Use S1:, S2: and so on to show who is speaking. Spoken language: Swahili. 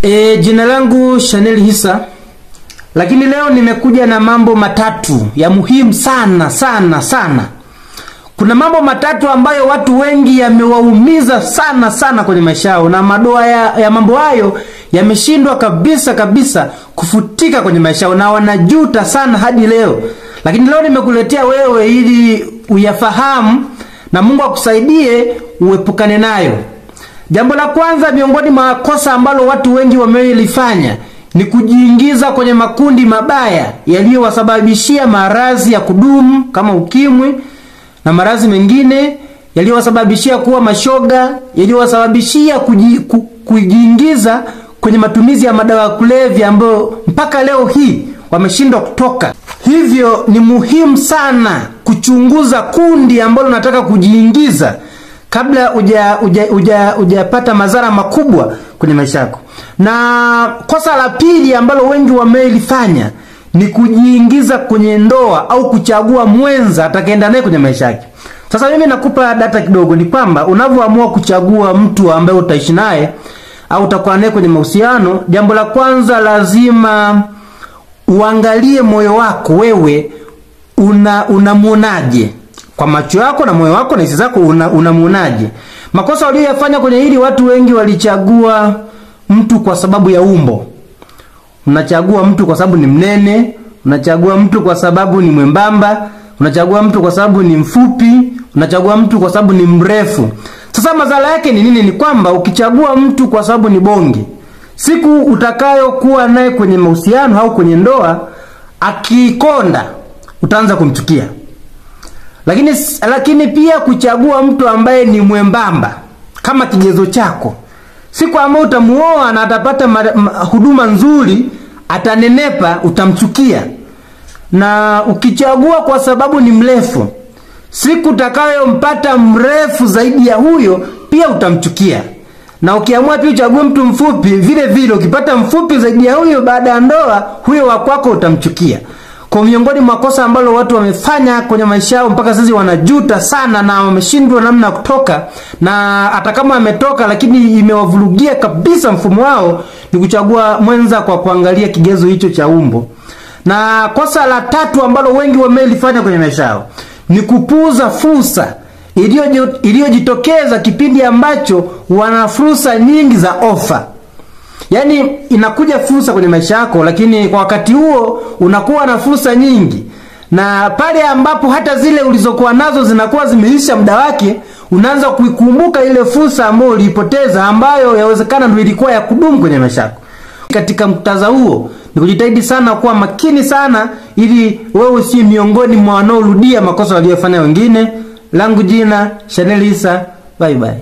S1: Jina langu Chanel Hisa, lakini leo nimekuja na mambo matatu ya muhimu sana sana sana. Kuna mambo matatu ambayo watu wengi yamewaumiza sana sana kwenye maisha yao, na madoa ya mambo hayo yameshindwa kabisa kabisa kufutika kwenye maisha yao, na wanajuta sana hadi leo. Lakini leo nimekuletea wewe ili uyafahamu na Mungu akusaidie uepukane nayo. Jambo la kwanza miongoni mwa kosa ambalo watu wengi wamelifanya ni kujiingiza kwenye makundi mabaya yaliyowasababishia maradhi ya kudumu kama ukimwi na maradhi mengine, yaliyowasababishia kuwa mashoga, yaliyowasababishia kujiingiza kwenye matumizi ya madawa ya kulevya ambayo mpaka leo hii wameshindwa kutoka. Hivyo ni muhimu sana kuchunguza kundi ambalo unataka kujiingiza kabla hujapata madhara makubwa kwenye maisha yako. Na kosa la pili ambalo wengi wamelifanya ni kujiingiza kwenye ndoa au kuchagua mwenza atakayeenda naye kwenye maisha yake. Sasa mimi nakupa data kidogo, ni kwamba unavyoamua kuchagua mtu ambaye utaishi naye au utakuwa naye kwenye mahusiano, jambo la kwanza lazima uangalie moyo wako wewe unamuonaje. Kwa macho yako na moyo wako na hisia zako unamuonaje. Makosa waliyofanya kwenye hili, watu wengi walichagua mtu kwa sababu ya umbo. Unachagua mtu kwa sababu ni mnene, unachagua mtu kwa sababu ni mwembamba, unachagua mtu kwa sababu ni mfupi, unachagua mtu kwa sababu ni mrefu. Sasa madhara yake ni nini? Ni kwamba ukichagua mtu kwa sababu ni bonge, siku utakayokuwa naye kwenye mahusiano au kwenye ndoa, akikonda utaanza kumchukia. Lakini pia kuchagua mtu ambaye ni mwembamba kama kigezo chako, siku ambayo utamuoa na atapata huduma nzuri, atanenepa, utamchukia. Na ukichagua kwa sababu ni mrefu, siku utakayompata mrefu zaidi ya huyo pia utamchukia. Na ukiamua pia uchague mtu mfupi, vile vile ukipata mfupi zaidi ya huyo baada ya ndoa, huyo wa kwako utamchukia. Kwa miongoni mwa kosa ambalo watu wamefanya kwenye maisha yao mpaka sasa wanajuta sana na wameshindwa namna kutoka, na hata kama ametoka lakini imewavurugia kabisa mfumo wao, ni kuchagua mwenza kwa kuangalia kigezo hicho cha umbo. Na kosa la tatu ambalo wengi wamelifanya kwenye maisha yao ni kupuuza fursa iliyojitokeza kipindi ambacho wana fursa nyingi za ofa. Yaani inakuja fursa kwenye maisha yako, lakini kwa wakati huo unakuwa na fursa nyingi, na pale ambapo hata zile ulizokuwa nazo zinakuwa zimeisha muda wake, unaanza kuikumbuka ile fursa ambayo uliipoteza, ambayo yawezekana ndio ilikuwa ya kudumu kwenye maisha yako. Katika muktadha huo ni kujitahidi sana kuwa makini sana, ili wewe usi miongoni mwa wanaorudia makosa waliyofanya wengine. Langu jina Chanel Hisa, bye bye.